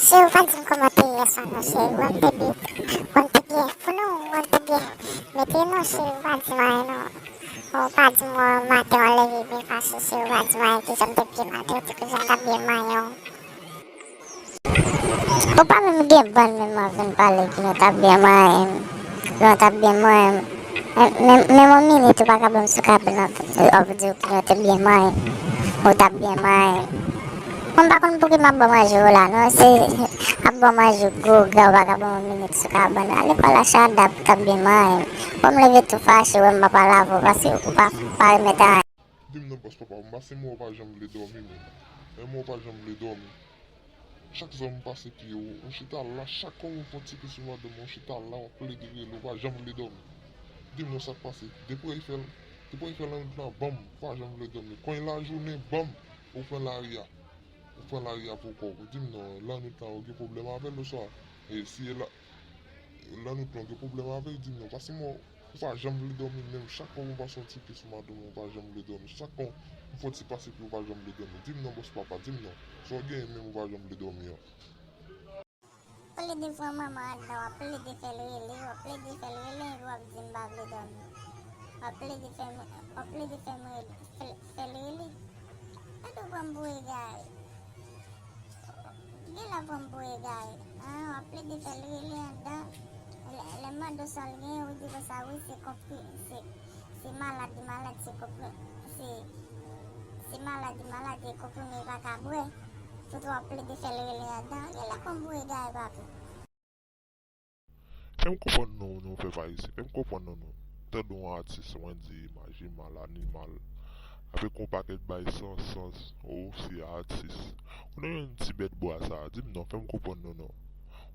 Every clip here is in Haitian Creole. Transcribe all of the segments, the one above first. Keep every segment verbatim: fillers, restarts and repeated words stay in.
Cheri, ou pa di m kòman te ye yè swa non, cheri. Ou wè m te byen, ou wè m te byen fou non, ou wè m te byen mete non, cheri, ou pa di m anyen non. Ou pa di m wè maten w leve byen fache, cheri, ou pa di m anyen, kijan m te byen maten, ou di kijan m t ap byen manyen w. Ou pa menm gen bann menm anvi n pale ki nou t ap byen manyen m. Lè w t ap byen manyen m. Men, men, men yon minit ou pa ka ban m sou kabann w ap, w ap di w ki nou te byen manyen m. Ou t ap byen manyen m. Mwen m pa konn pouki m ap ba w manje w la non. Se ap ba w manje w gwo gra, ou pa ka ban m yon minit sou kabann. Ale pale a Chada pou w t ap byen manyen m. Bon, m leve tou fache, wè m pa pale avè w paske ou pa, pa remèt anyen. Di m non, bòs papa, m pa se mwen w pa janm vle dòmi menm. E mwen w pa janm vle dòmi. Chak zòn m pase pye w, ou chita la, chak kou m fè yon ti pi sou madanm mwen, ou chita la, w ap plede rele, ou pa janm vle dòmi. Di m non sa k pase. Depi w fè l, depi w fè lannwit lan, banm, ou pa janm vle dòmi. Konn lajounen, banm, ou pran lari a. Ou pran lari a pou kò w. Di m non, lannwit lan, ou gen pwoblèm avè l oswa? E si e la, lannwit lan, ou gen pwoblèm avè l, di m non. Paske mwen, ou pa janm vle dòmi, menm chak kou m pase yon ti pi sou madanm mwen, ou pa janm vle dòmi. Chak kou m fè yon ti pase pye w, ou pa janm vle dòmi. Di m non, bòs papa, di m non. Sa w genyen menm ou pa janm vle dòmi an? Plede pran manman anndan, w ap plede fè l rele, w ap plede fè l rele, epi w ap di m pa vle dòmi. W ap plede fè m, w ap plede fè m rele, fè, fè l rele. Gade w pran m pou egare. Gen lè w pran m pou egare. An, w ap plede fè l rele anndan. Lè, lè m mande w sa l genyen, ou di konsa, wi, se konpli, se, se malad li malad, se konpli, se, se malad li malad, e konprime li pa ka bwè. Tout w ap plede fè l rele anndan. Gen lè konn boure gaye papi. Fè m konprann non, non, pèp ayisyen. Fè m konprann non, non. Tande yon atis, mwen di, majimal, animal. Avèk yon pakèt bay san sans, ou se atis. Ou nan yon ti bèt bwa sa. Di m non, fè m konprann non, non.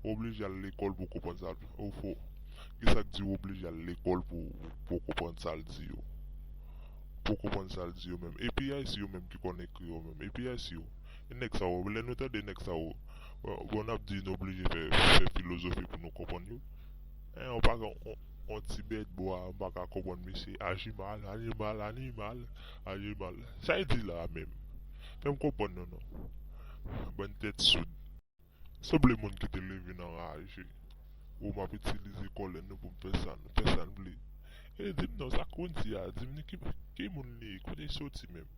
Ou oblije al lekòl pou w konprann sa l, ou fo. Kisa k di w oblije al lekòl pou, pou w konprann sa l di yo? Pou w konprann sa l di yo menm. E P I C yo menm ki konn ekri yo menm. E P I C yo. E nèg sa yo, lè nou tande nèg sa yo, bon, bon, n ap di nou oblije fè, fè filozofi pou nou konprann yo. En, ou pa gen on, on ti bèt bwa, ou pa ka konprann misye. Ajimal, animal, animal, ajimal. Sa y di la a menm? Fè m konprann non, non. Bann tèt soud. Sanble moun ki te leve nan raje. Ou m ap itilize kòlè nou pou m fè sa, fè sa n vle. E di m non, sa k konn di a, di m ki, ki moun li ye, kote l soti menm.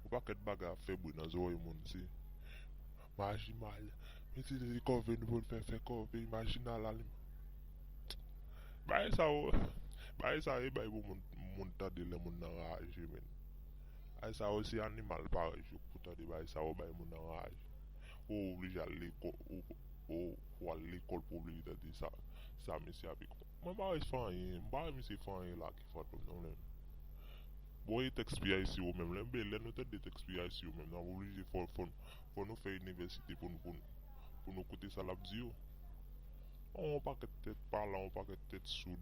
Yon pakèt bagay ap fè bri nan zòrèy moun, se majimal. M itilize kòve nou pou n fè, fè kòve, majinal alim. Bagay sa yo, bagay sa yo, e bagay pou moun, moun tande lè moun nan raje, menn. Bagay sa yo, se animal parèy yo pou tande bagay sa yo, bay moun nan raje. Ou oblije al lekòl, ou, ou, ou al lekòl pou oblije tande sa, sa misye ap ekri. Mwen pa wè fè anyen, m pa wè misye fè anyen la ki fantom non, menm. Bon, e tèks P I C yo menm, lè, lè nou tande tèks P I C yo menm, n ap oblije fò, fò, fò nou fè inivèsite pou nou, pou nou, pou nou koute sa l ap di yo. On pakèt tèt palan, on pakèt tèt soud.